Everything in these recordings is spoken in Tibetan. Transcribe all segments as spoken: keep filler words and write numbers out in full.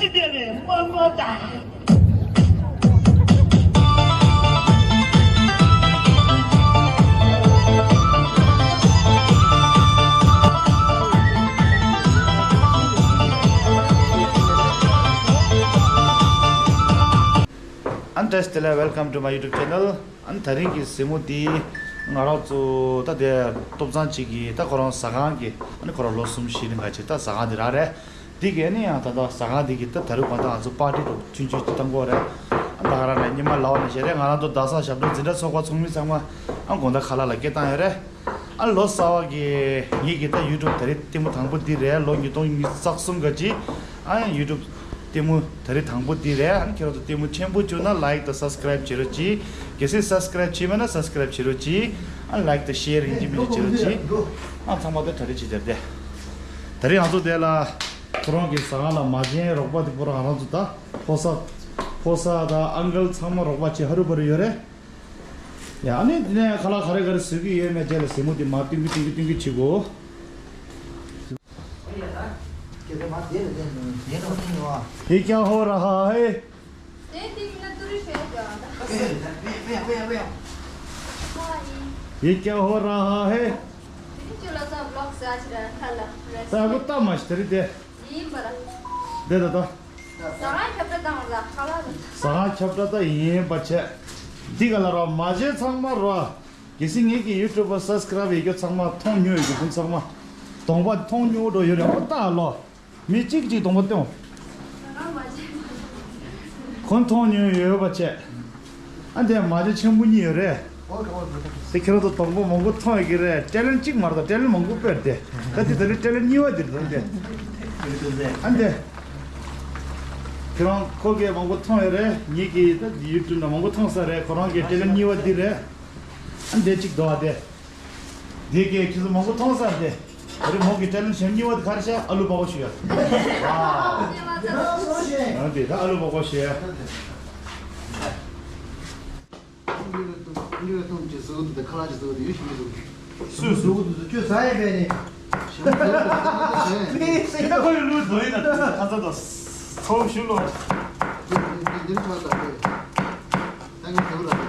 དེ་རེད་མ་མ་ད། ཨ་ནི་བཀྲ་ཤིས་བདེ་ལེགས། Welcome to my YouTube channel. ཨ་ནི་དེ་རིང་གི་གཟིགས་མོ་འདི་ང་རང་ཚོ་ད་དེ་ཏོག་ཙམ་ཅིག་གི་ད་ཁོ་རང་ཟ་ཁང་གི་ཨ་ནི་ཁོ་རང་ལོ་གསུམ་བཞི་རིང་ག་ཅིག་ད་ཟ་ཁང་འདི་རག་རེད། འདི་གི་ཨ་ནི་ཡང་ད་ད་ཟ་ཁང་འདི་གི་ད་ད་རུང་གང་ད་ང་ཚོ་པར་ཊི་འདྲ་ཆུང་ཆུང་ཅིག་བཏང་གི་ཡོད་རེད། ཨ་ད་ག་རང་རེད། ཉི་མ་ལ་བ་ནས་བཤད་རེད། ང་རང་ཚོ་རྡ་ས་ཞབས་བྲོ་འཛིན་གྲྭ་ཚོགས་པ་ཚོགས་མི་ཚང་མ་ཨ་དགོང་དག་ཁ་ལག་ལ་སྐད་བཏང་ཡོད་རེད། ཨ་ལོ་གསར་པ་གི་ངེད་ཀྱི་ད་ཡུ་ཊུབ་དེ་རིང་ལྟད་མོ་དང་པོ་འདི་རེད། ལོ་ཉིས་སྟོང་ཉི་ཤུ་རྩ་གསུམ་ག་ཅིག་ཨ་ཡང་ཡུ་ཊུབ་ལྟད་མོ་དེ་རིང་དང་པོ་འདི་རེད། ཨ་ནི་ཁྱེད་རང་ཚོ་ལྟད་མོ་ཆེན་པོ་བྱུང་ན་ལའིཀ་དང་སབ་སི་ཀ་རའིབ་བྱེད་རོགས་གྱིས། གལ་སྲིད་སབ་སི་ཀ་རའིབ་བྱས་མེད་ན་སབ་སི་ཀ་རའིབ་བྱེད་རོགས་གྱིས། ཨ་ལའིཀ་དང་ཤེར་ཡིན་གཅིག་མིན་གཅིག་བྱེད་རོགས་གྱིས། ཨ་ཚང་མ་དེ་གྲ་སྒྲིག་བྱེད་དེར་དེ། དེ་རིང་ང་ཚོ་དེ་ལ་ཁོ་རང་གི་ཟ་ཁང་ལ་མ་བྱན་རོགས་པ་དེ་པོ་རང་རང་ཚོ་ད་ཕོ་གསར་ཕོ་གསར་དང་ཨང་ཀལ་ཚང་མ་རོགས་པ་བྱེད་ཧ་རུ་བ་རུ་ཡོད་རེད། ཡ་ཨ་ནི་དེ་ནས་ཁ་ལག་ག་རེ་ག་རེ་བཟོ་གི་ཡོད་མེད་རྗེས་ལ་གཟིགས་མོ་དེ་མར་སྟོན་གི་སྟོན་གི་སྟོན་གི་བྱེད་གོ། ये क्या हो रहा है? ये क्या हो रहा है? ད་གོ་ད་མ་ཤི་ད་རེད་དེ། དེ་ད་ད། ཟ་ཁང་ཁྱབ་བསྒྲགས་བཏང་བ་ལ་ཁ་ལག་ཟ་ཁང་ཁྱབ་བསྒྲགས་ད་ཡིན་པ་བྱས། འདི་ག་ལ་རོ་མ་བྱས་ཚང་མ་རོ། གལ་སྲིད་ངེད་ཀྱི་ཡུ་ཊུབ་པར་སབ་སི་ཀ་རའིབ་ཡོད་རྒྱུ་ཚང་མ་མཐོང་མྱོང་ཡོད་རྒྱུ་ཁོང་ཚང་མ། གདོང་པ་མཐོང་མྱོང་འགྲོ་ཡོད་རེད་ཨོ་ད་ལོ། མི་གཅིག་གཅིག་གདོང་པ་སྟོན། ཁོ་མཐོང་མྱོང་ཡོད་པ་བྱས། ཨ་འདི་མ་བྱན་ཆེན་པོ་གཉིས་ཡོད་རེད། དེ་ཁྱེད་རང་ཚོ་དང་པོ་མང་པོ་མཐོང་ཡོད་ཀྱི་རེད། ཊེ་ལེན་གཅིག་མ་རེད་ད་ཊེ་ལེན་མང་པོ་སྤེལ་ཏེ། ད་དེ་ད་ནི་ཊེ་ལེན་གཉིས་པ་དེ་རེད་ད་དེ། ཨ་འདི། ཁྱེད་རང་ཁོ་གིས་མང་པོ་མཐོང་ཡོད་རེད། ངེད་ཀྱིས་ད་ཡུ་ཊུབ་ནང་མང་པོ་མཐོང་ས་རེད། ཁོ་རང་གི་ཊེ་ལེན་གཉིས་པ་འདི་རེད། ཨ་འདི་གཅིག་འདུག་ཨ་དེ། འདི་གས་ཁྱེད་ཚོ་མང་པོ་མཐོང་ས་རེད་དེ། ད་རེས་མོ་གི་ཊེ་ལེན་གཞན་གཉིས་པ་དེ་ག་རེ་བྱས་ཨ་ལུ་པགས་པ་བཤུས་ཡ། ཨ་དེ་ད་ཨ་ལུ་པགས་པ་བཤུས་ཡ། སུས་ཟུག་འདུག་ཁ་ལག་ཅིག་ཟུག་འདུག་ཡོད་ཤི་མི་འདུག་སུས་ཟུག་འདུག་ཁྱོད་ཟ་ཡས་པས་ནི། ཁྱེད་ཁོ་ཡི་ལུས་བཟོ་ཡིན་ན་ཁ་ཚ་དང་ཚོགས་ཞུ་ལོ། འདི་འདིར་ཆགས་ད་དེ། ད་ངས་ཟུག་ལ་དེ།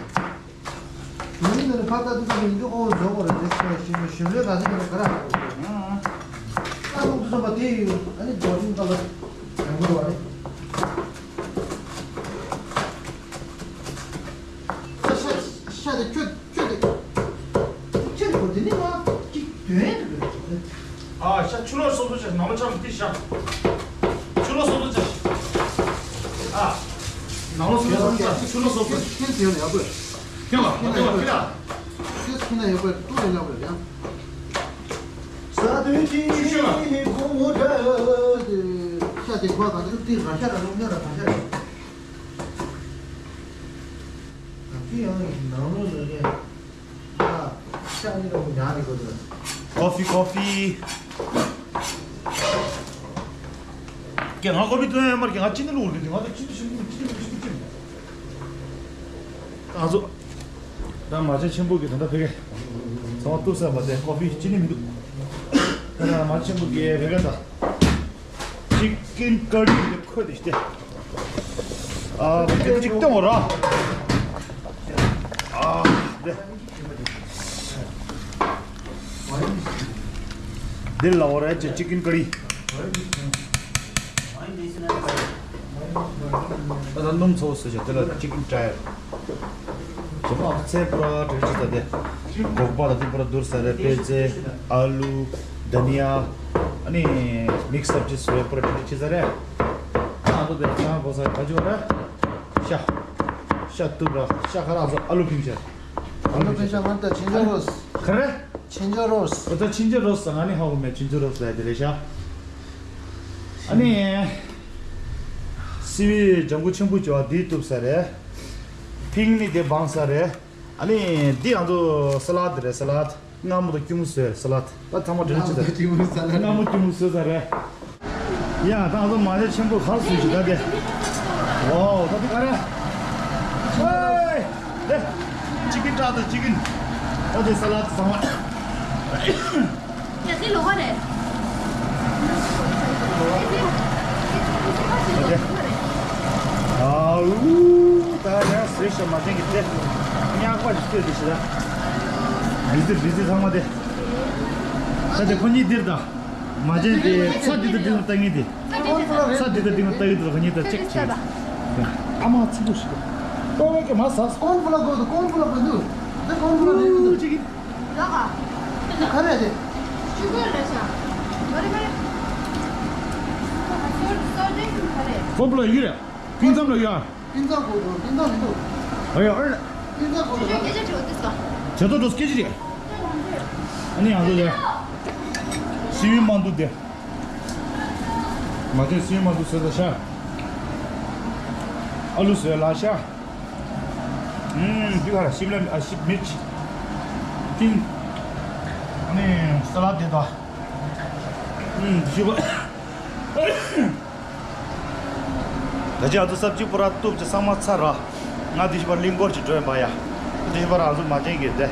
ང་ནི་ནི་ཕ་ཏ་ཏུ་ཏུ་མི་འདུག་ཨོ་ཟོ་གོ་ར་དེ་སོ་ཞིམ་ཞིམ་ལོས་ག་ཟེ་ག་ར་ཨ་ལུག་ཏུ་སོ་པ་དེ་ཡོད་ཨ་ནི་རྡོ་རིང་ཏ་ལ་ཡང་གོ་བ་རེད། ཤ་ཤ་དེ་ཁྱོད་ཁྱོད་དེ་ཁྱོད་གོ་དེ་ནི་ང་གཅིག་དོན་དུ་རེད། ཨ་ཤ་ཆུ་ལོག་སོ་སོ་ཆ་ནང་ལོ་ཆ་མི་ཤ་ཆུ་ལོག་སོ་སོ་ཆ་ཨ་ནང་ལོ་སོ་སོ་ཆ་ཆུ་ལོག་སོ་སོ་ཆ། ཁྱེད་ཡོད་ཡག་པོ། ཁྱེད་ལ་ཁྱེད་ལ་ཁྱེད་ལ། ཁྱེད་ཁྱེད་ལ་ཡག་པོ་ཏུ་ལ་ཡག་པོ་ཡང་། ས་དུས་ཀྱི་ཁོ་མོ་འདྲ། ཤ་དེ་ཁོ་ག་དུས་དེ་ར་ཤ་ར་ལུག་ཉོ་ར་བ་ཤ་ར། ད་དུས་ཡང་ནང་ལོ་ལ་རེད། ཤ་ནི་ར་མོ་ཉ་རེ་གོ་དུ། ཀོ་ཕི་ཀོ་ཕི། ཀྱེ་ང་ཀོ་ཕི་ཏུ་ཡ་མར་ཀྱེ་ང་ཅི་ནི་ལུག་རེད་དེ་ང་ད་ཅི་ནི་ཞིམ་ནི་ཅི་ནི་ཞིམ་ཅི་ནི། ང་ཚོ་ད་མ་བྱན་ཆེན་པོ་གི་ད་ལྟ་ཕ་གི་ཚང་མ་གཏུབ་ས་མ་ཟད་ཀོ་ཕི་ཅི་ནི་མི་འདུག་ད་ལྟ་མ་བྱན་ཆེན་པོ་གི་ཕ་གི་ད་ཅི་ཀིན་ཀ་རི་འདི་ཁོ་དེ་སྟེ། ཨ་ཕ་གི་ཅིག་སྟོན་འོ་ར། ཨ་འདི། འདི་ལ་འོ་ར་ཅི་ཅི་ཀིན་ཀ་རི། ད་ལྟ་སྣུམ་ཚོགས་སུ་བྱས་དེ་ལ་ཅི་ཀིན་ཀྲའི། ཞེ་མ་ཚལ་པུ་ར་བྲེ་ཅི་ད་དེ། སྒོག་པ་ད་དེ་པུ་ར་བསྡུར་ས་རེད། པེ་ཙེ། ཨ་ལུ། དྷ་ནི་ཡ། ཨ་ནི་མིག་སབ་ཇི་བཟོས་པུ་ར་བྲེ་ཅི་ཟ་རེད། ཨ་ད་དེ་ཚང་པོ་ས་ག་ཅི་བ་རེད། ཤ། ཤ་གཏུབ་ར་ཤ་ཁ་ར་ཚོ་ཨ་ལུ་ཕིང་ཤ། ཨ་ལུ་ཕིང་ཤ་ང་ད་ཆིན་ཇོ་རོས། ག་རེ། ཆིན་ཇོ་རོས། ཨོ་ད་ཆིན་ཇོ་རོས་ང་ནི་ཧ་གོ་མེད། ཆིན་ཇོ་རོས་ལ་དེ་རེད་ཤག་ཨ་ནི། སི་ཝི་ལྗང་ཁུ་ཆེན་པོ་ཅོ་འདི་གཏུབ་ས་རེད། ཕིང་ནི་དེ་སྦང་ས་རེད། ཨ་ནི་འདི་ང་ཚོ་ས་ལད་རེད། ས་ལད། མངར་མོ་དང་སྐྱུར་མོ་བཟོས་ས་ལད། ད་ཚང་མ་འདྲ་ཅི་ད། མངར་མོ་སྐྱུར་མོ་བཟོས་ས་རེད། ཡ་ད་ང་ཚོ་མ་ཇ་ཆེན་པོ་ག་རེ་བཟོས་ཤིག་ད་དེ། ཝའོ་ད་དེ་ག་རེ། ཧེ། དེ། ཅི་ཀིན་ཀྲག་དང་ཅི་ཀིན། ད་དེ་ས་ལད་ཚང་མ། ཡ་དེ་ལོག་པ་རེད། ཨའུ། ད་ཡང་ཟས་ཤ་མ་བྱན་གྱི་དེ། ཉག་པ་ཞིག་སྟེར་དེ་ཞིག་ད། བི་ཟི་བི་ཟི་ཚང་མ་དེ། ད་དེ་ཁོ་གཉིས་འདིར་ད། མ་བྱན་དེ་ཚ་འདི་དང་འདི་ལ་ལྟ་ངེས་དེ། ཚ་འདི་དང་འདི་ལ་ལྟ་ཡི་དེ་ཁོ་གཉིས་ད་གཅིག་བྱེད། ཨ་མ་ཚིག་པོ་ཞིག་ཏོ་བའི་གི་མ་ཟ། སྐོན་ཕུ་ལ་གོ་དུ་སྐོན་ཕུ་ལ་གོ་དུ། དེ་སྐོན་ཕུ་ལ་རེད་དུ། ཅིག་གི། ལ་ག་ཁ་རེད་དེ། ཆུ་གོས་རེད་ཤག་ག་རེ་ག་རེ། སོ་སོ་རེད་ཁ་རེད། སྐོན་ཕུ་ལ་ཡོད་རེད། ཕིང་ཙམ་ལ་ཡོད། ཕིང་ཙམ་གོ་དུ་ཕིང་ཙམ་མི་འདུག་ཨ་ཡ་ཨ་རེད། ཕིང་ཙམ་གོ་དུ། ཁྱོད་སྐད་ཆ་དྲི་བ་དེ་ཟ། ཇ་ཏོ་ཏོ་སྐད་ཆ་རེད། ཨ་ནི་ཡང་དུ་ལ། སི་ཝི་མ་འདུག་དེ། མ་དེ་སི་ཝི་མ་འདུག་ཟེར་ད་ཤ། ཨ་ལུ་ཟེར་ལ་ཤ། ཨུམ། འདི་ག་ར་ཤིབ་ལ་ཨ་ཤིབ་མིར་ཅི། ཏིན། ཨ་ནི་ས་ལ་དེ་དང་། ཨུམ། ཤིབ། ད་ཅི་ཨ་ཚོ་སབ་ཅི་པུ་ར་གཏུབ་ཅི་ཚང་མ་ཚར་ར། ང་དེ་ཤི་པར་གླིང་སྐོར་ཅིག་འགྲོ་ཡིན་པ་ཡ། དེ་ཤི་པར་ཨ་ཚོ་མ་ཅན་གྱི་དེ།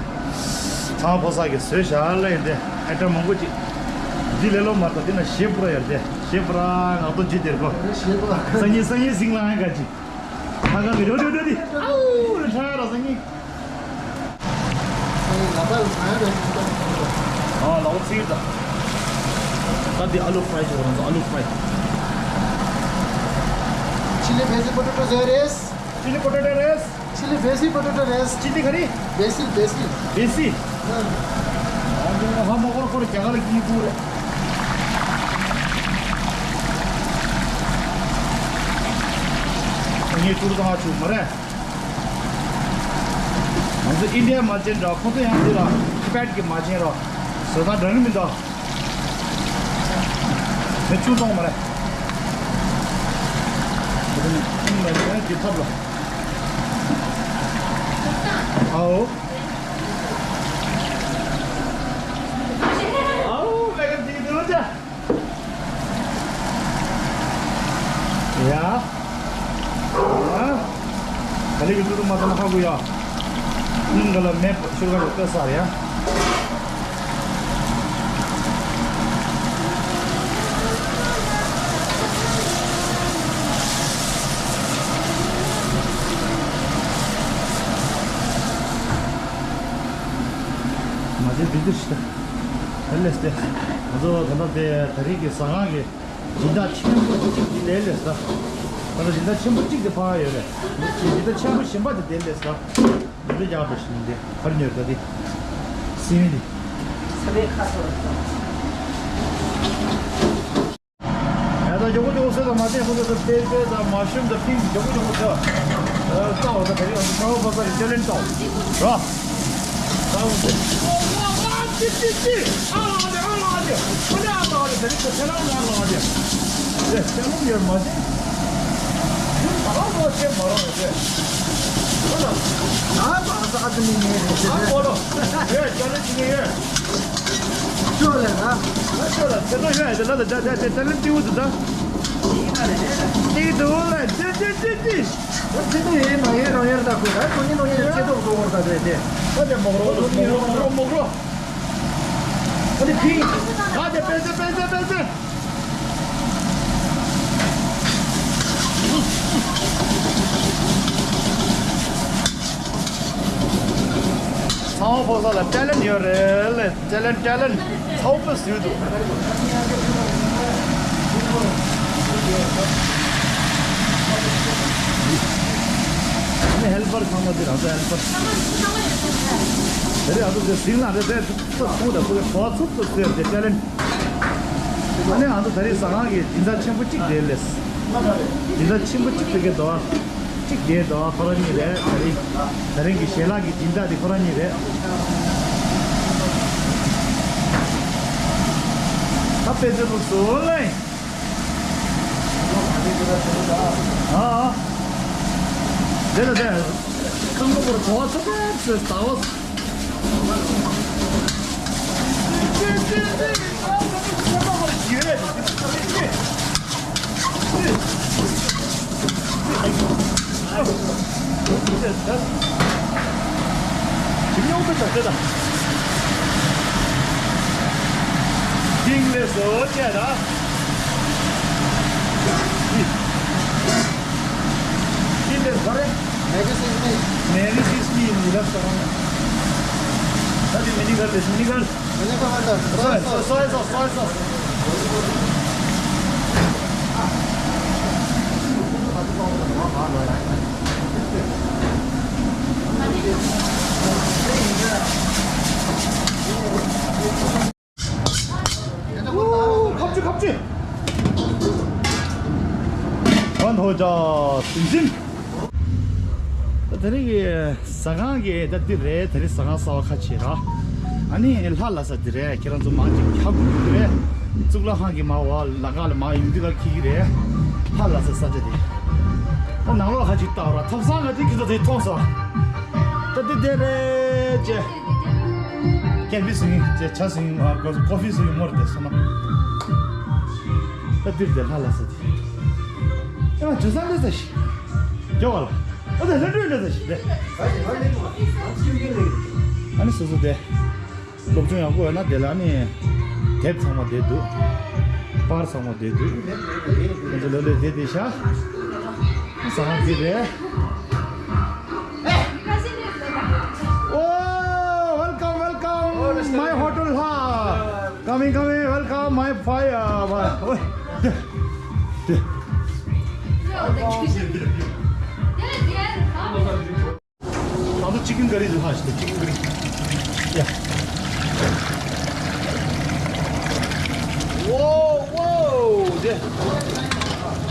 ཚང་ཕོ་ས་གི་བཟོས་བཞག་ལ་ཡིན་དེ། ཨེ་ཏྲ་མང་པོ་ཅིག་འདི་ལས་ལོ་མ་ད་དེ་ན་ཞེ་པུ་ར་ཡར་དེ། ཞེ་པུ་ར་ངག་ཏོ་ཇི་དེར་གོ། ཞེ་པུ་ར། སང་ཉིན་སང་ཉིན་ཟིང་ལ་ཧན་ག་ཅི། ཧ་ག་གི་རོ་རོ་རོ་དི། ཨའུ་ར་ཁྲ་ར་སང་ཉིན། ཨ་ལའོ་ཚིག་ད། ད་འདི་ཨ་ལུ་ཕ་རའི་བྱེད་རང་ཚོ་ཨ་ལུ་ཕ་རའི། ཆི་ལི་བེ་སིལ་པོ་ཏེ་ཏོ་ཟེར་རེད། ཆི་ལི་པོ་ཏེ་ཏོ་རེད། ཆི་ལི་བེ་སིལ་པོ་ཏེ་ཏོ་རེད། ཆི་ལི་ག་རེ། བེ་སིལ་བེ་སིལ། བེ་སིལ། ཨ་འདི་ཧ་མ་གོར་གོར་རྒྱ་གར་གྱི་ཀུ་རེད། ངས་ཀུར་དང་ཨ་ཆུ་མ་རེད། ང་ཚོ་ཨིན་ཌི་ཡ་མ་བྱན་འདྲ། ཁོ་ཚོ་ཡང་འདི་ལ་ཊི་བེཊ་གི་མ་བྱན་རོ། བཟོ་ལྟ་འདྲ་ནི་མི་འདུག་དེ་ཆུ་གཏོང་མ་རེད། ཁོ་ཚོ་ནི་ཁྱིམ་ལ་ཡང་འདི་ཐབས་ལ། ཨའོ། ཨའོ། ལས་ཀ་འདི་གི་འདུག་ལོ་ཅག་ཡ། ཨ། ག་ལེ་གི་ཏུ་ཏུ་མ་ཏ་མ་ཧ་གུ་ཡ། ནིང་ག་ལ་མེ་ཤུ་གར་ཏེ་ས་རེ་ཡ། མ་ཟེར་བི་དུ་ཤི་ད། ཨེ་ལེས་ཏེ། ང་ཚོ་ད་ལྟ་དེ་ད་རིང་གི་ཟ་ཁང་གི་སྦྱིན་བདག་ཆེན་པོ་གཅིག་དེ་ལས་ལས་ད། ད་ལྟ་སྦྱིན་བདག་ཆེན་པོ་གཅིག་དེ་ཕར་ཡོད་རེད། སྦྱིན་བདག་ཆེན་པོ་གཞན་པ་དེ་དེ་ལས་ད། འདི་འདྲ་རྒྱག་འགྲོ་ཞིག་འདི་ཕར་ཉོས་ད་དེ། སི་མི་དེ། ས་བའི་ཁ་སོ་རེད་ད། ཡ་ད་མགྱོགས་པོ་མགྱོགས་པོ་བཟོས་དང་མ་བསྟན་ཁོ་ཚོ་ད་པེ་པེ་དང་མ་ཤུམ་དང་ཕིང་མགྱོགས་པོ་མགྱོགས་པོ་བཟོས། ཨ་ལྟ་འོ་ད་དེ་རིང་ང་ཚོ་ཁ་བ་བ་ས་རི་ཅ་ལེན་ལྟ་འོ། ར། ལྟ་འོ་ཟེར། ཨ་ལ་ཨ་ལ་ཨ་ལ་ཨ་ལ་ཁོ་ནི་ཨ་ལ་ཨ་ལ་དེ་རིང་ཁོ་ཁྱེད་རང་ལ་ཨ་ལ་ཨ་ལ། དེ་ཁྱེད་རང་ཡོད་མ་ཤེས། ཁྱོད་ད་ལ་ལོ་ཆེ་མ་རོ་ཡོད་དེ། ཁོ་ལ་ཨ་ལ་ཨ་ལ་ཨ་ལ་མི་ངེས་རེད་ཟེར། ཨ་ཁོ་ལོ་ཡོད་ཅ་ལེན་བྱེད་ཀྱི་ཡོད། ཅོ་ལེ་ར། ཅོ་ལེ་ཅོ་ལེ་ཡོད་ལ་ད་ད་ད་ད་ལེན་ཏིའུ་ད་ད། ཏིའུ་ད་ལ་ཏི་ཏི་ཏི་ཏི། ད་ཏི་ཏི་ཡེ་མ་ཡེ་རང་ཡེ་ད་ཁོ་ད་ཁོ་ནི་ནོ་ཡེ་ཅེ་ཏོ་ཁོ་ཁོ་ད་ད་ད། ད་ད་མོག་རོ་མོག་རོ་མོག་རོ་མོག་རོ། ཨ་ནི་ཕིང་། ད་ད་པེ་ཙེ་པེ་ཙེ་པེ་ཙེ། ཚང་མ་ཕོ་ས་ལ་ཊེ་ལེན་ཡོད་རེད་ལེ། ཊེ་ལེན་ཊེ་ལེན་ཚང་མ་བཟོས་འདུག་ཨ་ནི་ཧེལ་པར་ཚང་མ་འདི་རང་ཚོ་ཧེལ་པར། དེ་རིང་ང་ཚོ་འདི་ཟིང་ལ་རེད་དེ་ཚོ་ཚུགས་དང་ཚུགས་གོ་ཚུགས་སུ་བཟོས་ཏེ་ཊེ་ལེན། ཨ་ནི་ང་ཚོ་ད་རེས་ཟ་ཁང་གི་སྦྱིན་བདག་ཆེན་པོ་གཅིག་དེ་ལས། སྦྱིན་བདག་ཆེན་པོ་གཅིག་དེ་གའི་འདུག་གཅིག་དེ་འདུག་ཁོ་རང་གཉིས་རེད། ད་རིང་ད་རིང་གི་ཞལ་ལག་གི་སྦྱིན་བདག་དེ་ཁོ་རང་གཉིས་རེད། ད་དཔེ་མཛོད་ལུགས་སུ་ལེ། ཨ་ཨ། དེ་ལ་དེ། ཁང་པ་བོར་གོ་བ་ཚོ་དཔེ་མཛོད་ལྟ་བ། ཁྱིམ་ཉུང་དུ་བྱ་ཆེ་དང་། ཤིང་ལས་བཟོ་བྱས་དང་། ད་དེ་མི་ནི་གལ་དེ་མི་ནི་གལ། མི་ནི་གལ་མ་ད། སོའི་སོའི་སོའི་སོའི་སོའི་སོའི། ཁ་ཆུ་ཁ་ཆུ། ཨོ་ནོ་ཇ་ཟིན་ཟིན། ད་དེ་རིང་གི་ཟ་ཁང་གི་ད་འདི་རེད། དེ་རིང་ཟ་ཁང་གསར་པ་ཁ་ཕྱེ་ར། ཨ་ནི་ལྷ་ལ་ས་འདི་རེད། ཁྱེད་རང་ཚོ་མང་ཅིག་ཧ་གོ་གི་རེད། གཙུག་ལག་ཁང་གི་མ་བ་ལ་ཁ་ལ་མ་ཡོང་དུས་ཁ་འཁྱེར་གི་རེད། ལྷ་ལ་ས་ས་ཆ་དེ། ད་ནང་ལོགས་ཁ་ཅིག་ལྟ་བ་ར། ཐབ་ཚང་ག་དེ་ཁྱེད་ཚོ་དེ་མཐོང་སོང་། ད་འདི་དེ་རེད་ཅེ། ཀེ་ཕི་བཟོ་ཡིན་ཅེ། ཇ་བཟོ་ཡིན། ཨ་ཀོ་ཀོ་ཕི་བཟོ་ཡིན་མོར་དེ་སོང་ན། ད་འདིར་དེ་ལྷ་ལ་ས་དེ། ཨ་ཇོ་སང་ལ་ས་ཞིག་རྒྱོ་བ་ལ། ཨ་ད་ལྷ་འགྲོས་ལ་ས་ཞིག་རེད། ཨ་ནི་སོ་སོ་དེ། སློབ་སྦྱོང་ཡག་པོ་ཡོད་ན་དེ་ལ་ནི་དེབ་ཚང་མ་བསྡད་འདུག་པར་ཚང་མ་བསྡད་འདུག་ཁོང་ཚོ་ལོ་ལོ་བསྡད་བསྡད་ཤག་ཟ་ཁང་འདི་རེད། Oh, welcome, welcome, my hotel, ha. Coming, coming, welcome, my fire, my. ཨོ། དེ། དེ། ད་ལྟ་ཅི་ཀིན་ཀ་རི་ལ་ཕྱིན་ཏེ་ཅི་ཀིན་ཀ་རི། ཡ། Wow, wow, དེ།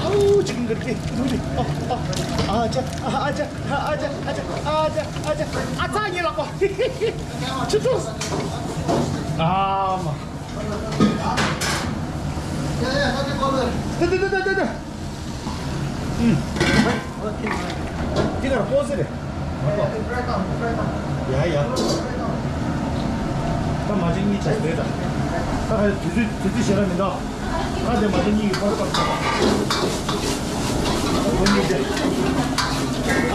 ཨའུ་ཅི་ཀིན་ཀ་རི་དེ། ཨ་ཨ་ཨ་ཅ་ཨ་ཅ་ཨ་ཅ་ཨ་ཅ་ཨ་ཅ་ཨ་ཅ། ཨ་ཙ་ངའི་ལག་པ། ཆུ་ཚོད། ཨ་མ། ཡ་ཡ་ད་དེ་ཁོ་ལ། དེ་དེ་དེ་དེ་དེ། ཨུམ། འདི་གར་ཕོ་ཟེར་རེད། ཡ་ཡ། ད་མ་ཅིག་གཉིས་བྱས་རེད་ད། ད་ཧ་དུས་ཚོད་དུས་ཚོད་ཞེ་དྲག་མི་འདུག་ད་དེ་མ་ཅིག་གཉིས་ཀྱི་ཕོ་རུ་པར་ཆགས་པ།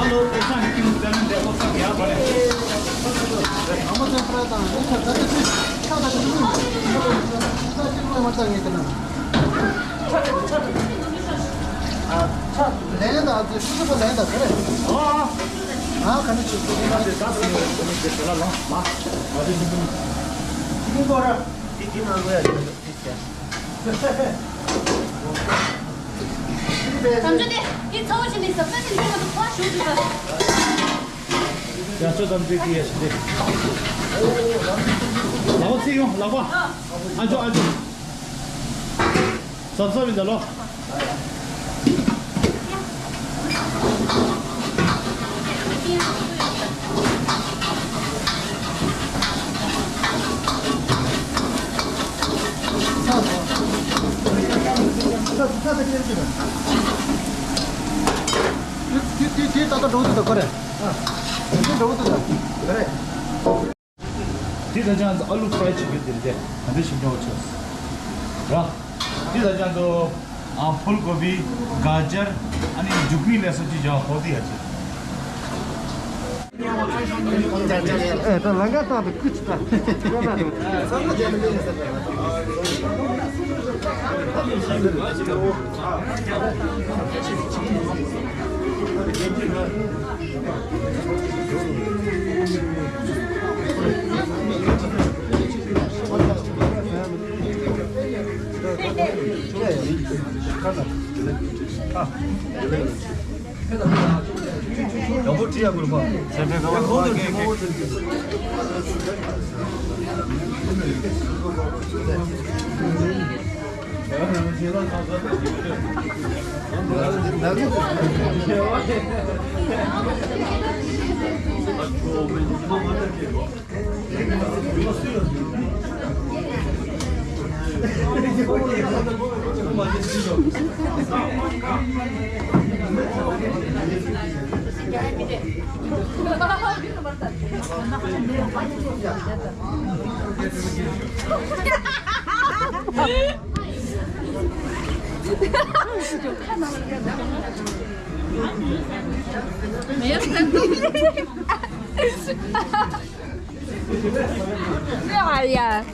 ཨ་ལོ་དེ་སང་ཀིང་ཙམ་འདས་པོ་སང་ཡག་པ་རེད། ཨ་མ་ཙམ་པྲ་དང་ཁ་ཁ་ཁ་ཁ་ཁ་ཁ་ཁ་ཁ་ཁ་ཁ་ཁ་ཁ་ཁ་ཁ། ལན་དང་ཨ་ཙི་ཧྲུ་ཧྲུ་པོ་ལན་དང་ག་རེ། ཨ། ཨ་ག་ནས་བྱེད་དགོས་ན་དེ་ད་སུ་ཡོད་དེ་ནི་དེ་དེ་ལ་ལོང་མ། ང་ཚོ་ཡིན་ཀུན། ཀུན་པོ་ར། དེ་དེ་ནང་ལོ་ཡ་དེ་དེ་དེ། དམ་ཆོས་དེ་དེ་ཚ་བོ་ཞིག་ནས་ཟབ་ས་ནས་འདི་ང་ཚོ་ཕར་ཞུགས་འདུག་ད། ཡ་ཆོ་དམ་ཆོས་དེ་ཡ་ཞིག་དེ། ལག་པ་ཚིག་ཡོང་ལག་པ། ཨ་ཆོ་ཨ་ཆོ། གཟབ་གཟབ་ཡིན་ད་ལོ། དེ་ད་ལྟ་འགྲོ་འདུག་ད་ག་རེ། དེ་ད་ཅང་ཨ་ལུ་ཕྲའི་བྱེད་རྒྱུ་དེ་རེད་དེ། ད་ལྟ་ཞིབ་འཇུག་བྱས་ར། དེ་ད་ཅང་ཚོ་ཨ་ཕུལ་གོ་བི། ག་ཇར། ཨ་ནི་ཇུ་ཀ་ནི་ལ་སོགས་ཀྱི་བྱ་བ་ཧོ་དེ་ཡ་ཅི། ཨེ་ད་ལང་ཀ་ཏང་དུ་ཀུ་ཅི་ད། ཡག་པོ་བྲིས་ཡག་པོ་རེད་པ། ཚེ་འཕེལ་ཁ་པར་གོང་དུ་ཁེ་མོ་དེ། ཡ་ཡ།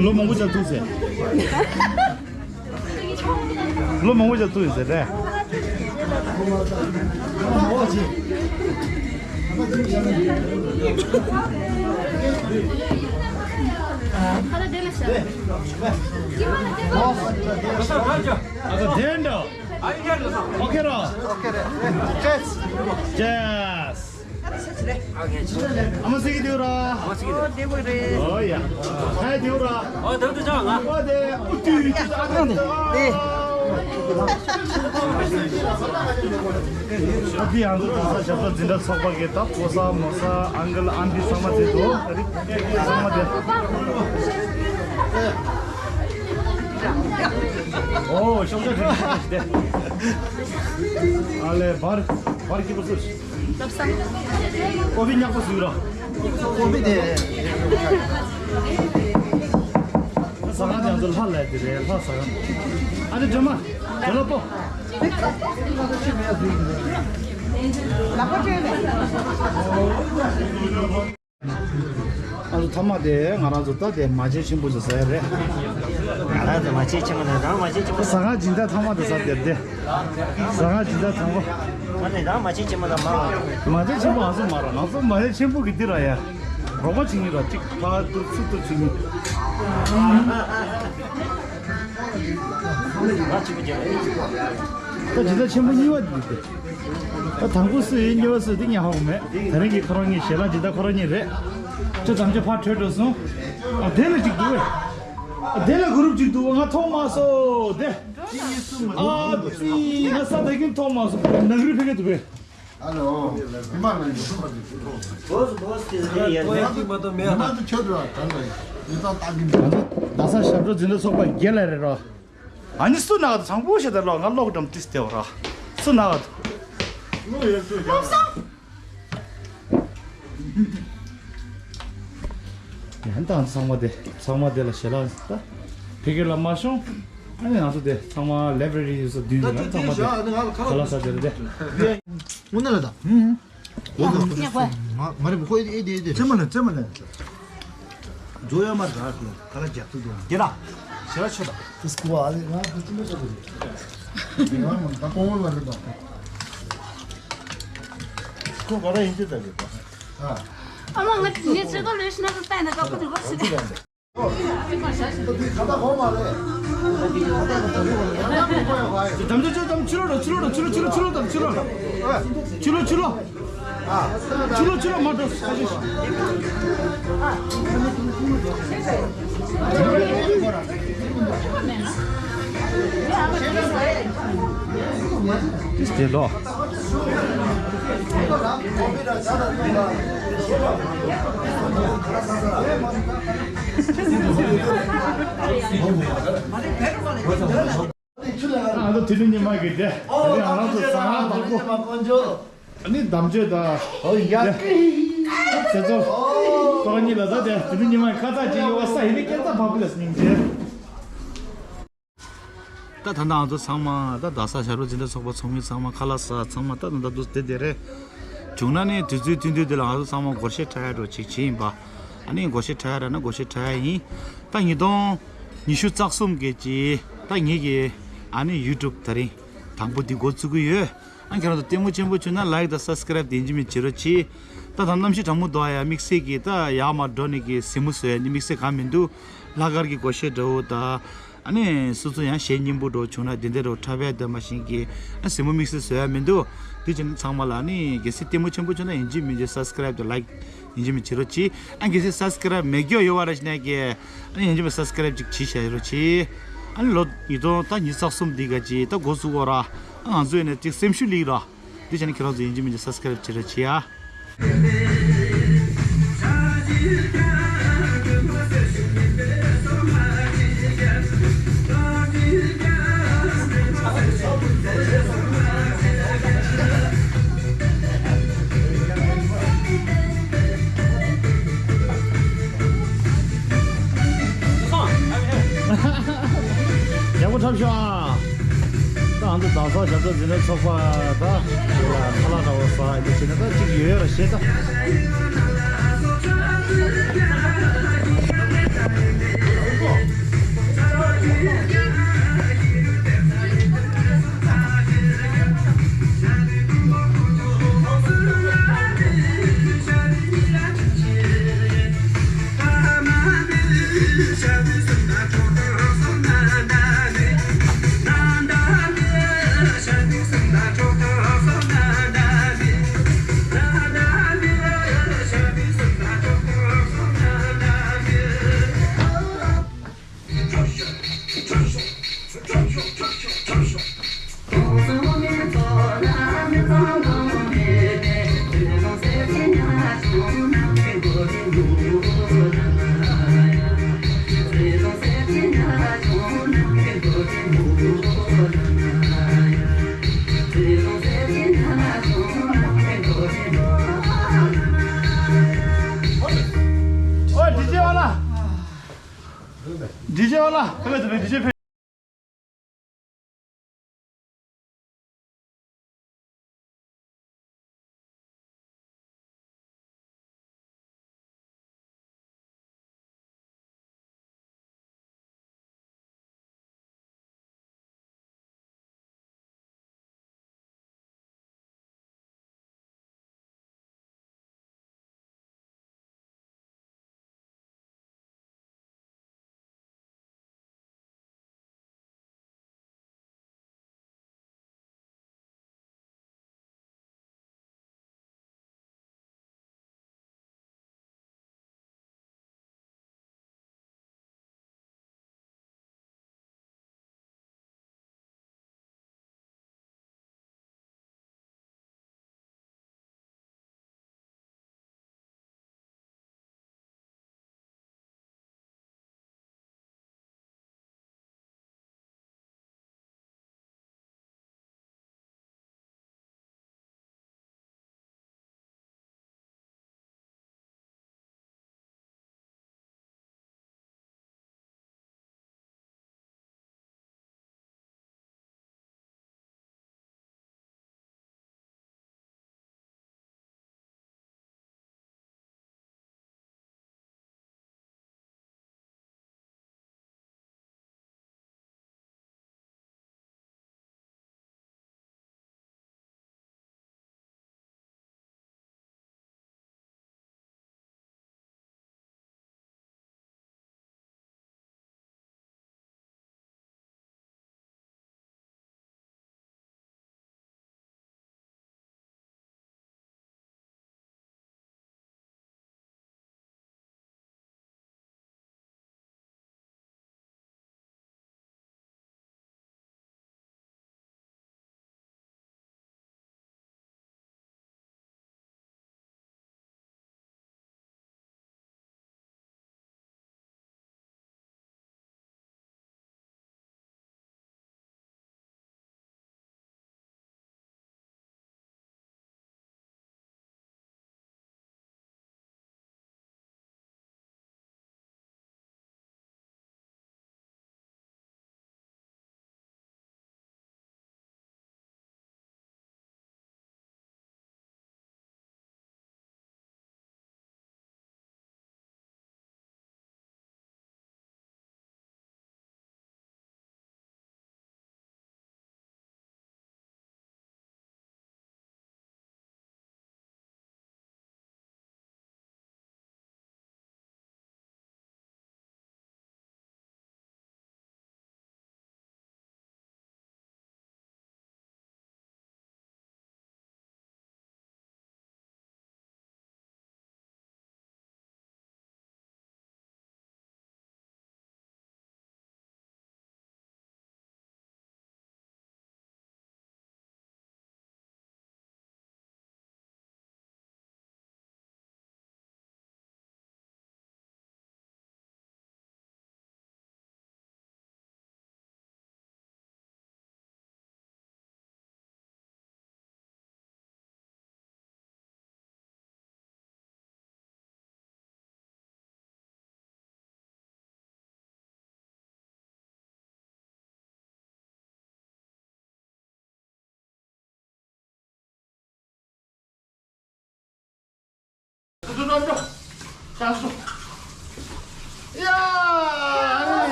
ལོ་མང་པོ་ཅིག་ཐུག་ཟེར། ལོ་མང་པོ་ཅིག་ཐུག་ཡོད་ཟེར་རེད། ཨ་ད་དེ་འདྲ། ཨོ་ཁེ་ར། ཨོ་ཁེ་རེད། ཅེས། ཅེས། ཨ་མ་སི་ཀི་དེའུ་ར། ཨ་མ་སི་ཀི་དེའུ་ར། ཨོ་ཡ། ཧའི་དེའུ་ར། ཨོ་དེའུ་དེ་ཅང་ང་། ཨོ་དེ་ཨུ་ཏུ་ཨུ་ཏུ་ཨ་དེ། ཨ་དེ་ཡང་དུ་གོ་ས་ཞབས་བྲོ་འཛིན་གྲྭ་ཚོགས་པ་གི་ད་གོ་ས་མོ་ས་ཨང་ཀལ་ཨན་ཏི་ཚང་མ་དེ་འདུག་ཚང་མ་དེ། ཨོ་ཤོག་ཆ་དྲི་དེ། ཨ་ལེ་བར་བར་སྐྱིད་པོ་སུ། ལབ་ས། ཀོ་ཕི་ཉག་པོ་ཟུག་ར། ཀོ་ཕི་དེ། ཟ་ཁང་དེ་ཚོ་ལྷ་ལས་དེ་རེད་ལྷ་ཟ་ཁང་། ཨ་ནི་སྒྲོལ་མ། དེ་ལ་པོ། ལ་པོ་ཅོས་ནས། ཨ་ཚོ་ཐ་མ་དེ་ང་རང་ཚོ་ད་དེ་མ་བྱན་ཆེན་པོ་ཚོ་ཟ་ཡ་རེད། ང་རང་ཚོ་མ་བྱན་ཆེན་པོ་ནས་རང་མ་བྱན་ཆེན་པོ། ཟ་ཁང་སྦྱིན་བདག་ཐ་མ་དེ་ཟ་དེར་དེ། ཟ་ཁང་སྦྱིན་བདག་ཐ་མ། ང་ནི་རང་མ་བྱན་ཆེན་པོ་དང་མ་མ། མ་བྱན་ཆེན་པོ་ང་ཚོ་མ་ར་ང་ཚོ་མ་བྱན་ཆེན་པོ་གི་འདི་ར་ཡ། རོགས་པ་བྱེད་ཀྱི་ར་གཅིག་ཕ་ཏུ་ཚུ་ཏུ་བྱེད་ཀྱི། ད་སྦྱིན་བདག་ཆེན་པོ་གཉིས་པ་འདི་དེ། ད་དང་པོ་སུ་ཡིན་གཉིས་པ་སུ་དེ་ཉག་ཧོག་མེད། དེ་རིང་གི་ཁོ་རང་གཉིས་ཞལ་ལག་འདི་ད་ཁོ་རང་གཉིས་རེད། ཁྱོད་དམ་བཅའ་ཕར་འཕྲོད་འགྲོ་སོང་། ཨ་དེ་ལ་གཅིག་འདུག་བས། ཨ་དེ་ལ་གུ་རུབ་གཅིག་འདུག་ང་མཐོང་མ་སོང་དེ། ཨ་ཙི་ང་ས་ད་གིན་མཐོང་མ་སོང་ནག་རི་ཕེ་གེ་འདུག་བས། ཨ་ལོ། མི་མང་ལ་ཡོད་པ་རེད། བོས་བོས་དེ་ཡ་ཡ། ཁོ་ཡང་གཅིག་མ་གཏོགས་མེད་ཨ། མི་མང་དུ་ཁྱོད་འགྲོ་བ་གང་ལ་ཡོད་ཙང་ལྟ་གིན་འདུག་ང་ཚོ་རྡ་ས་ཞབས་བྲོ་འཛིན་གྲྭ་ཚོགས་པ་རྒྱལ་ལ་རེད་རོ། ཨ་ནི་སུ་ན་ག་དུ་བཟང་པོ་ཞེ་དྲག་ལོ་ང་ལོག་འགྲམ་ཏིས་ཏེ་བ་ར། སུ་ན་ག་དུ། ཡང་དང་ཚང་མ་དེ་ཚང་མ་དེ་ལ་ཞེ་ལ་ད་ཕི་གེ་ལ་མ་ཤོང་། ཨ་ནི་ང་ཚོ་དེ་ཚང་མ་ལེབ་རེ་རི་ཡོད་ས་བདུན་དེ་ལ་ཚང་མ་དེ་ཁ་ལག་ས་དེ་རེད་དེ། དངོས་གནས་ལ་དང་། ཡ་ཡ་ཡ། མ་རེད་བུ་ཁོ་ཨེ་ཨེ་ཨེ་ཨེ། ཙེ་མ་ལེ་ཙེ་མ་ལེ། ཇོ་ཡ་མ་ར་ཁི་ཁ་ལ་རྒྱག་ཏུ་དུ། དེ་ར། ཞེ་ར་ཆོད་ད། དེ་སྐུ་བ་ཨ་ལེ་ང་དུ་ཅི་མེད་ད་དུ། ང་མ་ད་ཀོང་ལ་རེད་ད། ཁོ་ག་ར་ཡིན་ཅི་ད་རེད་ད། ཨ་མ་ང་ངས་ཚེ་གོ་ལོས་ཤི་ན་ད་ན་ད་ཁོ་དུ་གོ་སི། ང་ཚོ་དུས་ནི་ཉི་མ་གི་དེ། དེ་ང་རང་ཚོ་ཟ་ཁང་དང་པོ། ཨ་ནི་དམ་ཆོས་དང་། ཨོ་ཡ། དེ་ཚོ། ཁོ་གཉིས་ལ་ད་དེ་དུས་ནི་ཉི་མ་ཁ་ཚ་ཅིག་ཡོད་པ་ས་ཡིན་ནི་སྐད་ཆ་བབ་ལ་སྙིང་རྗེ། ད་ད་ལྟ་ང་ཚོ་ཚང་མ་ད་རྡ་ས་ཞབས་བྲོ་འཛིན་གྲྭ་ཚོགས་པ་ཚོགས་མི་ཚང་མ་ཁ་ལག་ཟ་ཚང་མ་ད་ད་ད་དུ་དེ་དེ་རེད། བྱུང་ན་ནི་དུས་ཚོད་ཐུང་ཐུང་དེ་ལ་ང་ཚོ་ཚང་མ་སྒོར་གཞས་འཁྲབ་ཡ་འགྲོ་ཅིག་བྱེད་ཡིན་པ། ཨ་ནི་སྒོར་གཞས་འཁྲབ་ཡ་རག་ན་སྒོར་གཞས་འཁྲབ་ཡ་ཡིན། ད་ཉིས་སྟོང་ཉི་ཤུ་རྩ་གསུམ་གི་ཅི་ད་ངེད་ཀྱི་ཨ་ནི་ཡུ་ཊུབ་དེ་རིང་དང་པོ་འདི་འགོ་བཙུགས་ཀྱི་ཡོད། ཨ་ཁྱེད་རང་ཚོ་ལྟད་མོ་ཆེན་པོ་བྱུང་ན་ལའིག་དང་སབ་སི་ཀ་རེབ་དེ་ཡིན་གཅིག་མིན་གཅིག་བྱེད་རོགས་གྱིས། ད་ད་གནམ་གཤིས་གྲང་མོ་འདུག་ཡ། དམིགས་བསལ་གྱི་ད་ཡར་མར་འགྲོ་ནས་ཀྱི་གཟིགས་མོ་བཟོ་ཡ་ནི་དམིགས་བསལ་གང་མི་འདུག་ལྷག་དཀར་གྱི་སྒོར་གཞས་འདྲ་བོ་ད། ཨ་ནི་སོ་སོ་ཡང་གཞས་སྙན་པོ་འདྲ་བོ་བྱུང་ན་དེ་འདྲ་འདྲ་བོ་འཁྲབ་ཡ་འདོད་མ་ཤེས་ཀྱི། ཨ་གཟིགས་མོ་དམིགས་བསལ་བཟོ་ཡ་མི་འདུག་དེ་བྱས་ན་ཚང་མ་ལ་ཨ་ནི་གལ་སྲིད་ལྟད་མོ་ཆེན་པོ་བྱུང་ན་ཡིན་གཅིག་མིན་གཅིག་སབ་སི་ཀ་རེབ་དང་ལའིག་ཡིན་གཅིག་མིན་གཅིག་བྱེད་རོགས་གྱིས། ཨ་གལ་སྲིད་སབ་སི་ཀ་རེབ་མེད་རྒྱུ་ཡོད་པ་ར་ཤི་ན་ཀྱི། ཨ་ནི་ཡིན་གཅིག་མིན་སབ་སི་ཀ་རེབ་ཅིག་བྱེད་བྱ་རོགས་གྱིས། ཨ་ནི་ལོ་ཉིས་སྟོང་ད་ཉི་ཤུ་རྩ་གསུམ་འདི་ག་ཅིག་ད་འགོ་བཙུགས་གོ་ར། ཨ་ང་ཚོ་ཡིན་ན་ཅིག་སེམས་ཤུགས་སླེབས་ར། དེ་བྱས་ན་ཁྱེད་རང་ཚོ་ཡིན་གཅིག་མིན་གཅིག་སབ་སི་ཀ་རེབ་བྱེད་རོགས་གྱིས་ཨ། ཡག་པོ་འཁྲབ་ཤོག་ཨ། ད་ང་ཚོ་རྡ་ས་ཞབས་བྲོ་འཛིན་གྲྭ་ཚོགས་པ་ད་ཁ་ལག་འདྲ་བོ་ཟ་ཡི་འདུག་བྱས་ན་ད་གཅིག་ཡོད་ཡོད་ར་ཤེས་ད། ཨོ། ཌི་ཇེ་བ་ལ། ཌི་ཇེ་བ་ལ། ཁ་མེད་ཚོ་བའི་ཌི་ཇེ་ཕེབས།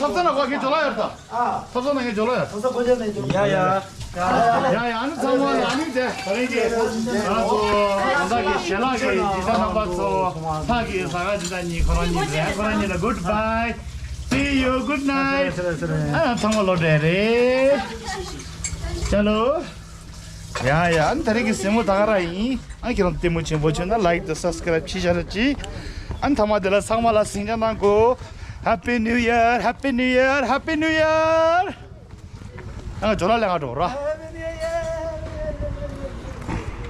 ཐོབ་ས་ན་གོ་ཁྱེད་ཇོ་ལ་ཡར་ད། ཐོབ་ས་ན་ཁྱེད་ཇོ་ལ་ཡར། ཐོབ་ས་གོ་ཇོ་ནས་ཇོ་ལ། ཡ་ཡ། ཡ་ཡ། ཨ་ནི་ཚང་མ་ལ་ཨ་ནི་དེ་ད་རིང་གི་ང་ཚོ་ང་ཚོ་གི་ཞལ་ལག་གི་ཇི་ལྟ་རྣམ་པ་ཚོ་ཕ་གི་ཟ་ག་ཇི་ལྟ་གཉིས་ཁོ་རང་གཉིས་རེད། ཁོ་རང་གཉིས་ལ་good bye, see you, good night. ཨ་ཚང་མ་ལོ་བགྲེས་རེད། ཅ་ལོ། ཡ་ཡ། ཨ་ནི་ད་རིང་གི་སྲས་མོ་ད་ག་རང་ཡིན། ཨ་ཁྱེད་རང་ལྟད་མོ་ཆེན་པོ་བྱུང་ན་like་དང་subscribe་བྱེད་བཞག་རོགས་གྱིས། ཨ་ནི་ཐ་མ་དེ་ལ་ཚང་མ་ལ་སིང་ཅང་གནང་གོ། Happy New Year, Happy New Year, Happy New Year. ཨ་ཇོ་ལ་ལས་ང་འགྲོ་ར།